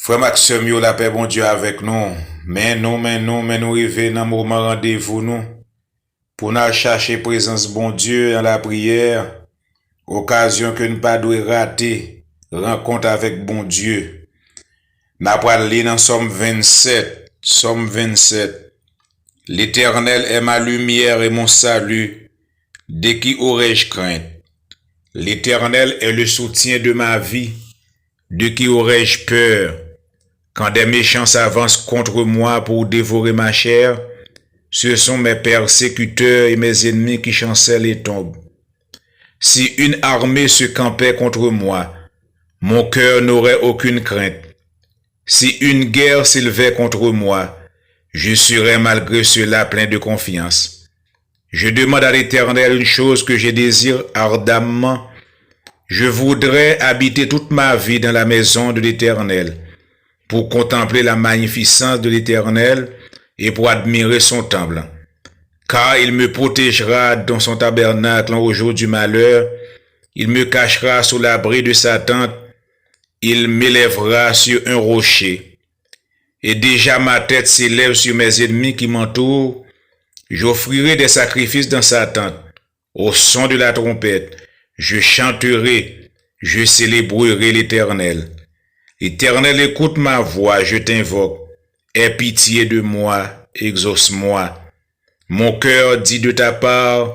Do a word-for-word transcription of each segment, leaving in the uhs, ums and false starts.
Frè m ak sè m yo, lapè Bondye avèk nou. Men nou, men nou, men nou rive nan moman randevou nou pou n al chache prezans Bondye nan lapriyè, okazyon ke n pa dwe rate, rankont avèk Bondye. N a pral li nan Sòm vennsèt, Sòm vennsèt. L'Éternel est ma lumière et mon salut, de qui aurais-je crainte? L'Éternel est le soutien de ma vie, de qui aurais-je peur? Quand des méchants s'avancent contre moi pour dévorer ma chair, ce sont mes persécuteurs et mes ennemis qui chancellent et tombent. Si une armée se campait contre moi, mon cœur n'aurait aucune crainte. Si une guerre s'élevait contre moi, je serais malgré cela plein de confiance. Je demande à l'Éternel une chose que je désire ardemment. Je voudrais habiter toute ma vie dans la maison de l'Éternel, pour contempler la magnificence de l'Éternel et pour admirer son temple. Car il me protégera dans son tabernacle au jour du malheur, il me cachera sous l'abri de sa tente, il m'élèvera sur un rocher. Et déjà ma tête s'élève sur mes ennemis qui m'entourent. J'offrirai des sacrifices dans sa tente. Au son de la trompette, je chanterai, je célébrerai l'Éternel. Éternel, écoute ma voix, je t'invoque. Aie pitié de moi, exauce-moi. Mon cœur dit de ta part,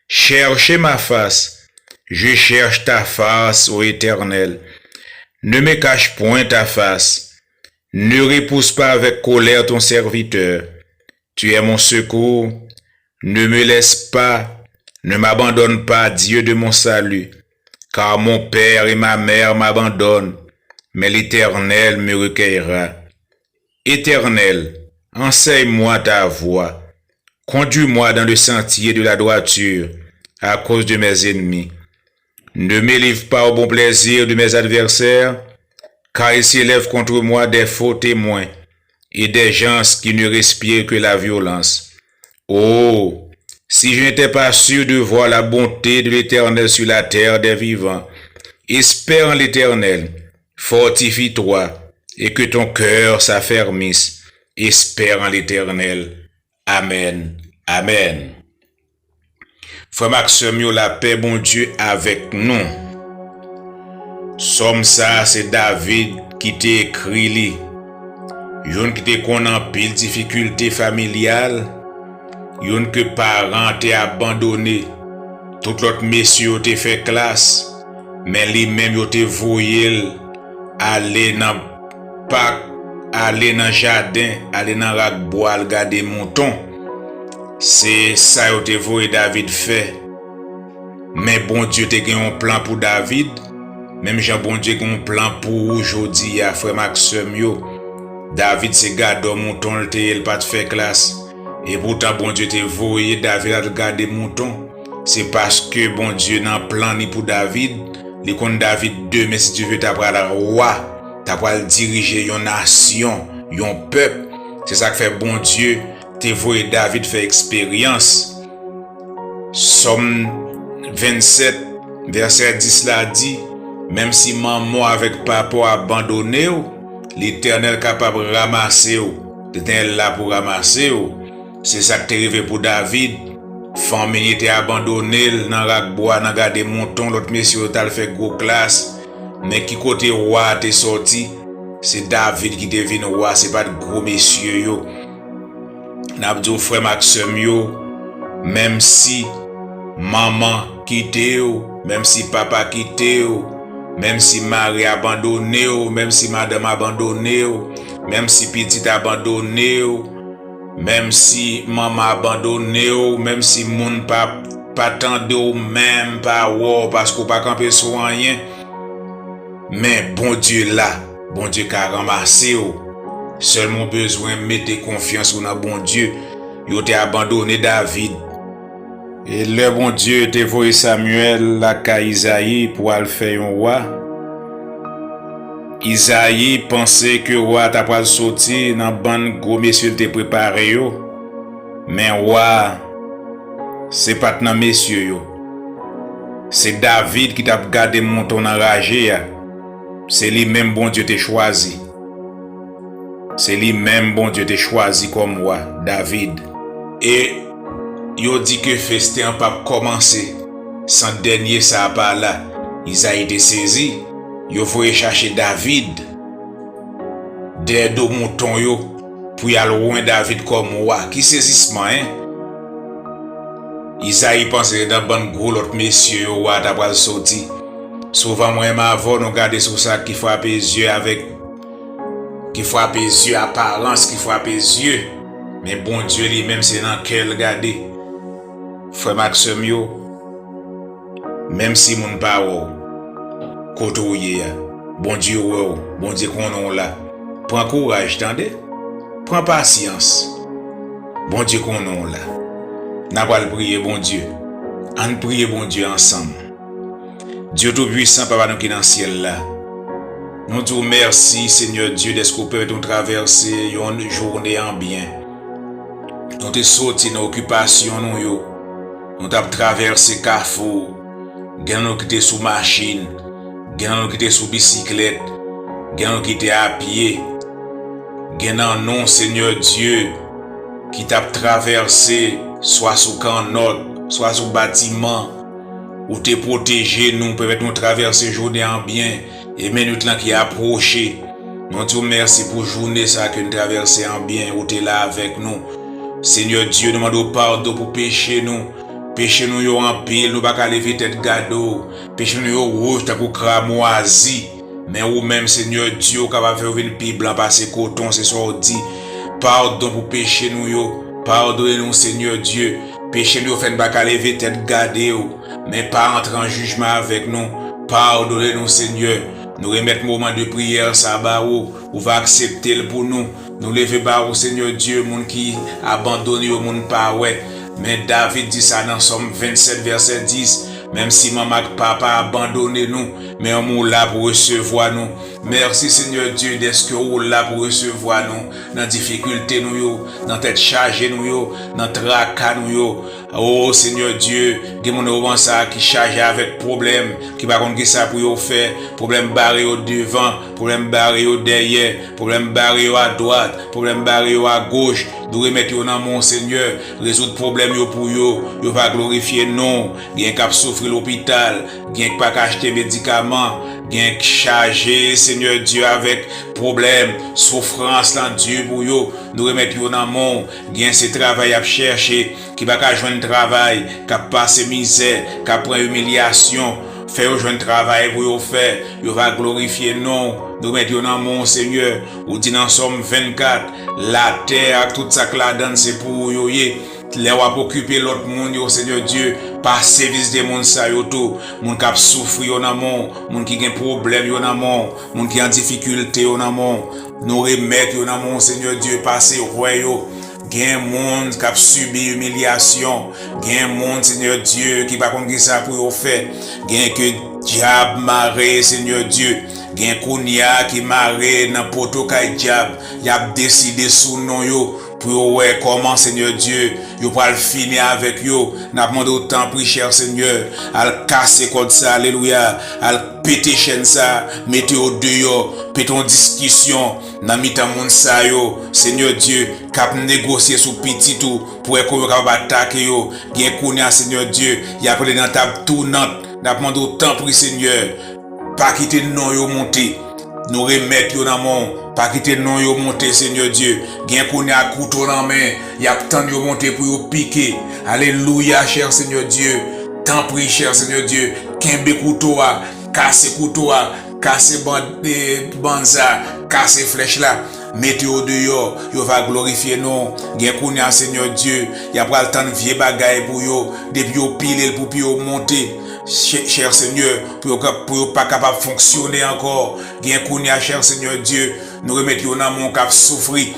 cherchez ma face. Je cherche ta face, ô Éternel. Ne me cache point ta face. Ne repousse pas avec colère ton serviteur. Tu es mon secours. Ne me laisse pas, ne m'abandonne pas, Dieu de mon salut, car mon père et ma mère m'abandonnent, mais l'Éternel me recueillera. Éternel, enseigne-moi ta voie. Conduis-moi dans le sentier de la droiture à cause de mes ennemis. Ne me livre pas au bon plaisir de mes adversaires, car ils s'élèvent contre moi des faux témoins et des gens qui ne respirent que la violence. Oh, si je n'étais pas sûr de voir la bonté de l'Éternel sur la terre des vivants, espère en l'Éternel, fortifie-toi, et que ton cœur s'affermisse. Espère en l'Éternel. Amèn. Amèn. Frè m ak sè m yo, lapè Bondye avèk nou. Sòm sa a, se David ki te ekri li. Youn ki te konn anpil difikilte familyal, youn ke paran te abandone. Tout lòt mesye yo te fè klas, men li menm yo te voye l ale nan pak, ale nan jaden, ale nan rak bwa al gade mouton. Se sa yo te voye David fè. Men Bondye te gen yon plan pou David, menm jan Bondye gen yon plan pou ou jodi a, frè m ak sè m yo. David se gadò mouton l te ye, l pa t fè klas. Epoutan, Bondye te voye David al gade mouton. Se paske Bondye nan plan li pou David, li konn David demen, si Dye vle, ta pral wa, ta pral dirije yon nasyon, yon pèp. Se sa k fè Bondye te voye David fè eksperyans. Sòm vennsèt, vèsè dis la di, menm si manman w avèk papa w abandone w, Letènèl kapab ranmase w. Letènèl la pou ranmase w. Se sa k te rive pou David. Fanmi li te abandone l nan rak bwa, nan gade mouton, lòt mesye yo t al fè gwo klas. Men ki kote wa a te sòti? Se David ki te vin wa, se pa t gwo mesye yo. N ap di w, frè m ak sè m yo, menm si manman kite w, menm si papa kite w, menm si mari abandone w, menm si madanm abandone w, menm si pitit abandone w, menm si manman abandone w, menm si moun pa, pa tande w menm, pa wè w paske w pa kanpe sou anyen, men Bondye la, Bondye ka ranmase w. Sèlman w bezwen mete konfyans ou nan Bondye. Yo te abandone David. E lè Bondye te voye Samyèl lakay Izayi pou al fè yon wa, Izayi panse ke wa ta pral soti nan bann gwo mesye l te prepare yo. Men wa a, se pa t nan mesye yo. Se David ki t ap gade mouton nan raje a. Se li menm Bondye te chwazi. Se li menm Bondye te chwazi kòm wa, David. E yo di ke festen an p ap kòmanse san dènye sa a pa la. Izayi te sezi. Yo voye chache David dèyè do mouton yo pou y al wè David kòm wa. Ki sezisman, en? Izayi panse se nan bann gwo lòt mesye yo wa ta pral soti. Souvan mwen menm avè w, nou gade sou sa ki frape zye avèk, ki frape zye, aparans ki frape zye. Men Bondye li menm se nan kè l gade. Frè m ak sè m yo, menm si moun pa wè w, kote w ye a, Bondye wè w, Bondye konnen w la. Pran kouraj, tande. Pran pasyans. Bondye konnen w la. N a pral priye Bondye. Ann priye Bondye ansanm. Dye Toupisan, Papa nou ki nan syèl la, nou di w mèsi, Senyè Dye, dèske w pèmèt nou travèse yon jounen an byen. Nou te soti nan okipasyon nou yo. Nou t ap travèse kafou. Gen nan nou ki te sou machin. Gen nan nou ki te sou bisiklèt. Gen nan nou ki te a pye. Gen nan nou, Senyè Dye, ki t ap travèse swa sou kannòt, swa sou batiman. Ou te pwoteje nou, pèmèt nou travèse jounen an byen. E men nwit lan ki apwoche. Nou di w mèsi pou jounen sa ke n travèse an byen, ou te la avèk nou. Senyè Dye, nou mande w padon pou peche nou. Peche nou yo anpil, nou pa ka leve tèt gade w. Peche nou yo wouj tankou kramwazi. Men ou menm, Senyè Dye, ou kapab fè yo vin pi blan pase koton, se sa w di. Padon pou peche nou yo. Padone nou, Senyè Dye. Peche nou yo fè n pa ka leve tèt gade w. Men pa antre an jijman avèk nou. Padone nou, Senyè. Nou remèt moman de priyè sa ba ou. Ou va aksepte l pou nou. Nou leve ba ou, Senyè Dye, moun ki abandone yo, moun pa wè. Men David di sa nan Sòm vennsèt, vèsè dis, menm si manman ak papa abandone nou, men ou la pou resevwa nou. Mèsi, Senyè Dye, dèske ou la pou resevwa nou nan difikilte nou yo, nan tèt chaje nou yo, nan traka nou yo. O Senyè Dye, gen moun nan moman sa a ki chaje avèk pwoblèm, ki pa konn kisa pou yo fè, pwoblèm bare yo devan, pwoblèm bare yo dèyè, pwoblèm bare yo adwat, pwoblèm bare yo agoch. Nou remèt yo nan men w, Senyè. Rezoud pwoblèm yo pou yo. Yo va glorifye non w. Gen k ap soufri lopital. Gen k pa ka achte medikaman. Gen k chaje, Senyè Dye, avèk pwoblèm, soufrans lan di pou yo. Nou remèt yo nan men w. Gen se travay y ap chèche. Ki pa ka jwenn travay, k ap pase mizè, k ap pran imilyasyon, fè yo jwenn travay pou yo fè, yo va glorifye non w. Nou met yo nan men w, Senyè. Ou di nan Sòm vennkat, latè ak tout sa k ladan l se pou ou yo ye. Lè w ap okipe lòt moun yo, Senyè Dye, pase vizite moun sa yo tou, moun k ap soufri yo nan men w, moun ki gen pwoblèm yo nan men w, moun ki an difikilte yo nan men w. Nou remèt yo nan men w, Senyè Dye, pase wè yo. Gen moun k ap sibi imilyasyon. Gen moun, Senyè Dye, ki pa konn kisa pou yo fè. Gen ke dyab mare, Senyè Dye. Gen kounye a ki mare nan poto kay dyab. Y ap deside sou non yo pou yo wè kòman, Senyè Dye, yo pral fini avèk yo. N ap mande w, tanpri, chè Senyè, al kase kòd sa, alelouya. Al pete chèn sa, mete yo deyò, pete yon diskisyon nan mitan moun sa yo, Senyè Dye, k ap negosye sou pitit ou, pou wè kòman yo kapab atake yo. Gen kounye a, Senyè Dye, y ap rele nan tab tounant. N ap mande w, tanpri, Senyè, pa kite non yo monte. Nou remèt yo nan men w. Pa kite non yo monte, Senyè Dye. Gen kounye a kouto nan men, y ap tann yo monte pou yo pike. Alelouya, chè Senyè Dye. Tanpri, chè Senyè Dye, kenbe kouto a, kase kouto a, kase ban-, eh, banza, kase flèch la. Mete yo deyò, yo va glorifye non w. Gen kounye a, Senyè Dye, y ap pral tann vye bagay pou yo, depi yo pile l pou pi yo monte. Chè, chè Senyè, pou yo ka, pou yo pa kapab fonksyone ankò. Gen kounye a, chè Senyè Dye, nou remèt yo nan men w k ap soufri.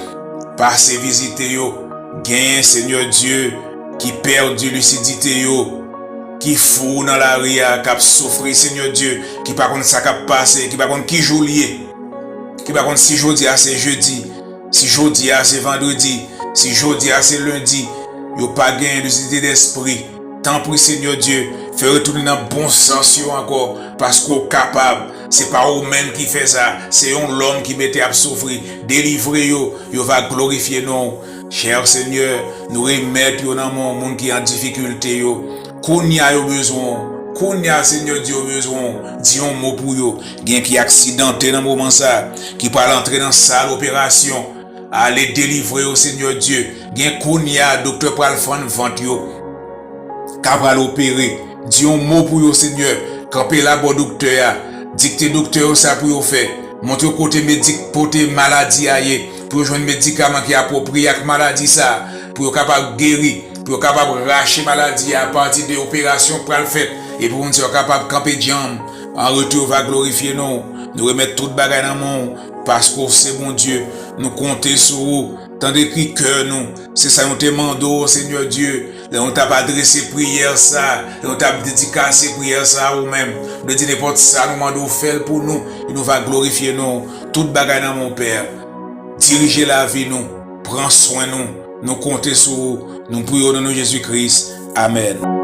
Pase vizite yo. Gen, Senyè Dye, ki pèdi lisidite yo, ki fou nan lari a, k ap soufri, Senyè Dye, ki pa konn sa k ap pase, ki pa konn ki jou l ye, ki pa konn si jodi a se jedi, si jodi a se vandredi, si jodi a se lendi. Yo pa gen lisidite dèspri. Tanpri, Senyè Dye, fè yo retounen nan bon sans yo ankò, paske w kapab. Se pa ou menm ki fè sa, se yon lòm ki mete ap soufri. Delivre yo, yo va glorifye non w. Chè Senyè, nou remèt yo nan men w, moun ki an difikilte yo. Kounye a yo bezwen w. Kounye a, Senyè Dye, yo bezwen w. Di yon mo pou yo. Gen ki aksidante nan moman sa, ki pral antre nan sal operasyon. Ale delivre yo, Senyè Dye. Gen kounye a, doktè pral fann vant yo. Ka pral opere. Di yon mo pou yo, Senyè. Kanpe la bò doktè a. Dikte doktè yo sa pou yo fè. Montre yo kote medik, kote maladi a ye. Pou yo jwenn medikaman ki apwopriye ak maladi sa. Pou yo kapab geri. Pou yo kapab rache maladi a apati de operasyon k pral fèt. Epi moun sa yo kapab kanpe djanm. An retou, yo va glorifye non w. Nou remèt tout bagay nan men w. Paske w se Bondye. Nou konte sou ou. Tande kri kè nou. Se sa nou te mande w, Senyè Dye. Lè nou t ap adrese priyè sa, lè nou t ap dedikase priyè sa a ou menm. Nou te di nenpòt sa nou mande w fè l pou nou. E nou va glorifye non w. Tout bagay nan men w, Pè. Dirije lavi nou. Pran swen nou. Nou konte sou ou. Nou priye w nan non Jezi Kris. Amèn.